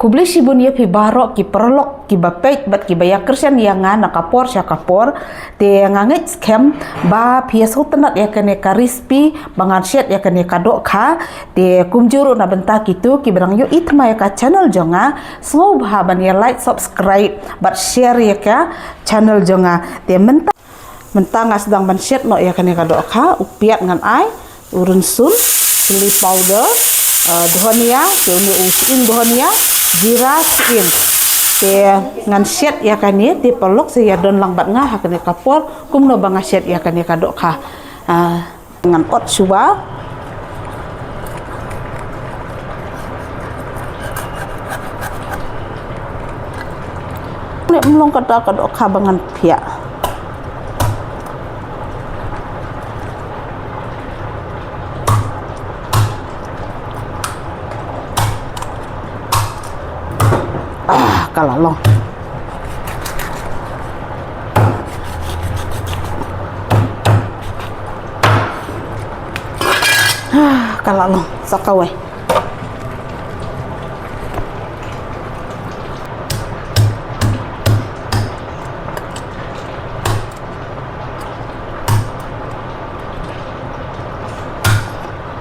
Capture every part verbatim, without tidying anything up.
Khublei shibun ïa phi baroh ki paralok kiba peit bad kiba ïa kyrshan ïa nga na ka por sha ka por. Te nga ngeit skhem ba phi ïa sngewtynnat ïa kane ka recipe ba ngan shet ïa kane ka dohkha. Te kumjuh ruh na bynta kito kiba dang ïohi thymmai ïa ka channel jong nga, sngewbha ban ïa like, subscribe bad share ïa ka channel jong nga. Te mynta Mynta nga sdang ban shet noh ïa kane ka dohkha, u piat ngan ai, u rynsun, chilli powder, eh, dhania, te une u sying dhania, jeera sying. Te ngan shet ïa kane, te paralok sa ïa don lang bad nga ha kane ka por, kumno ba nga shet ïa kane ka dohkha. Ah, ngan ot shuwa. Ne mlong kata ka dohkha ba ngan phiah. Ah, ka la long. Ah, ka la long. Sa kawei.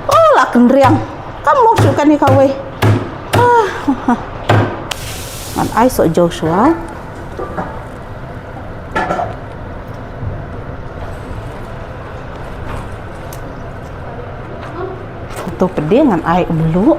Oh, la kynriang. Kam long shuh kane kawei. Ah, ngan ai soh Joshua. To pdeng ngan ai umluh.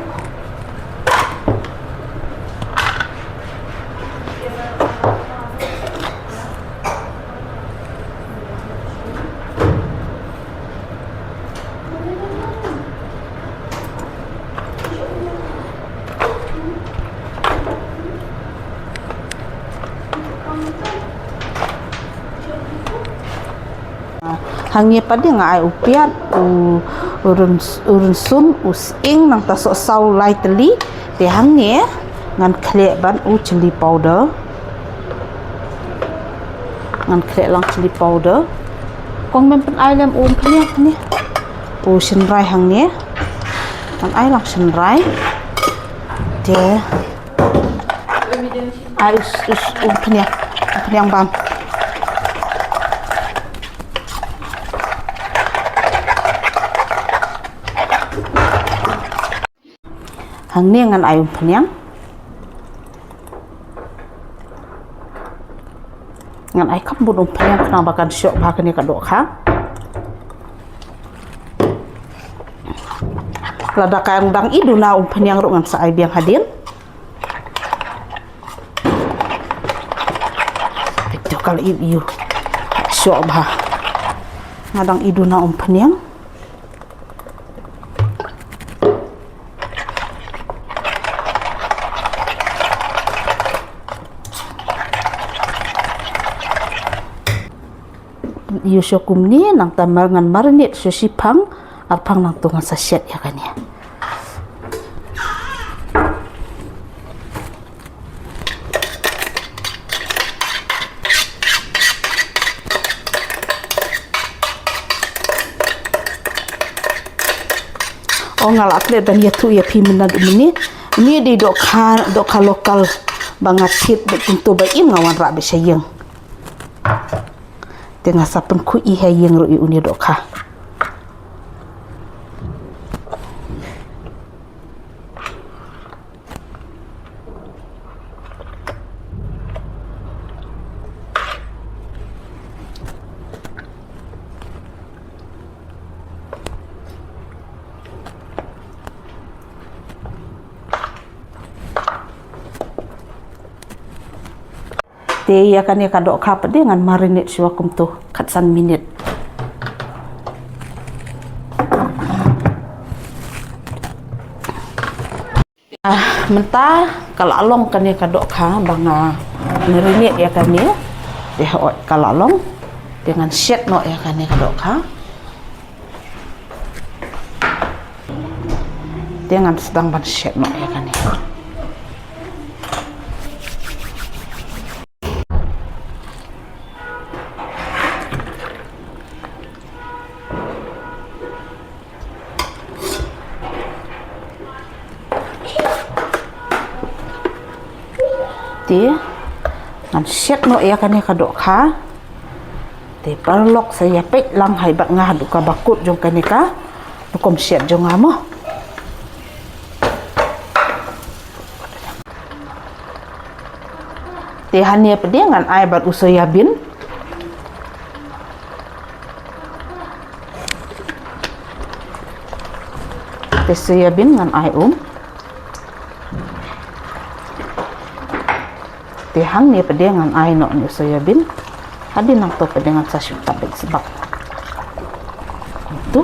Hangne pat de nga ai u piat, u, u ryn-, u rynsun, u sying, nangta sohsaw lai tylli. Te hangne ngan khleh ban u chilli powder. Ngan khleh lang chilli powder. Kong mem pyn ai lem u umphniang ne. U shynrai hangne. Ngan ai lang shynrai. Te ai u, u, umphniang. Umphniang bam. Hangne ngan ai umphniang. Ngan ai khambun umphniang khnang ba kan shoh bha kane ka dohkha. Lada ka dang i duna umphniang ruh ngan sa ai biang hadien. Peit to ka la ip ïu. Shoh bha. Nga dang i duna umphniang. Ïu shuh kumne nangta mar ngan marinate shuh shiphang, arphang nangto ngan sa shet ïa kane. O nga la klet ban ïathuh ïa phi mynta mynne. Une dei dohkha, dohkha local ba nga thied bad kumto ba im nga wanrah bad sha ïing. Te nga sa pynkhuid ïa ha ïing ruh ïa une dohkha. Te ïa kane ka dohkha pat de ngan marinate shuwa kumto khatsan minit. Ah, mynta ka la long kane ka dohkha ba nga marinate ïa kane. Te hooid ka la long. Te ngan shet noh ïa kane ka dohkha. Te ngan sdang ban shet noh ïa kane. Te ngan shet noh ïa kane ka dohkha. Te paralok, sa ïa peit lang hi bad nga haduh kaba kut jong kane ka rukom shet jong nga mo. Te hangne pat de ngan ai bad u soya bean. Te soya bean ngan ai um. Te hangne pat de ngan ai noh ïa u soya bean. Hadien nangto pat de ngan sa shu tap beit sbak. Tu.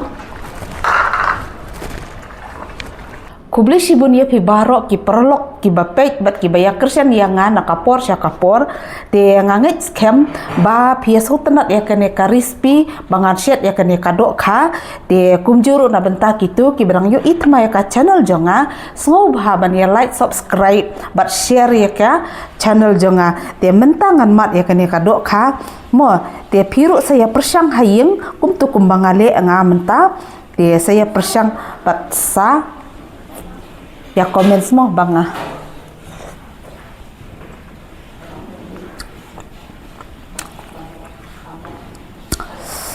Khublei shibun ïa phi baroh ki paralok kiba peit bad kiba ïa kyrshan ïa nga na ka por sha ka por. Te nga ngeit skhem ba phi ïa sngewtynnat ïa kane ka recipe ba ngan shet ïa kane ka dohkha. Te kumjuh ruh na bynta kito kiba dang ïohi thymmai ïa ka channel jong nga, sngewbha ban ïa like, subscribe bad share ïa ka channel jong nga. Te mynta ngan mad ïa kane ka dohkha mo. Te phi ruh sa ïa pyrshang ha ïing kumto kumba nga leh nga mynta. Te sa ïa pyrshang bad sa ïa comment mo ba nga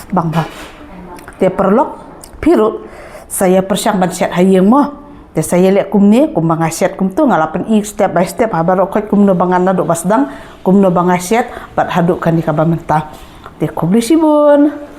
bang ba. Te paralok, phi ruh sa ïa pyrshang ban shet ha ïing mo. Te sa ïa leh kumne kumba nga shet kumto, nga la pyni step by step ha baroh khoit kumno ba ngan naduh ba sdang, kumno ba nga shet bad haduh kane kaba mynta. Te khublei shibun.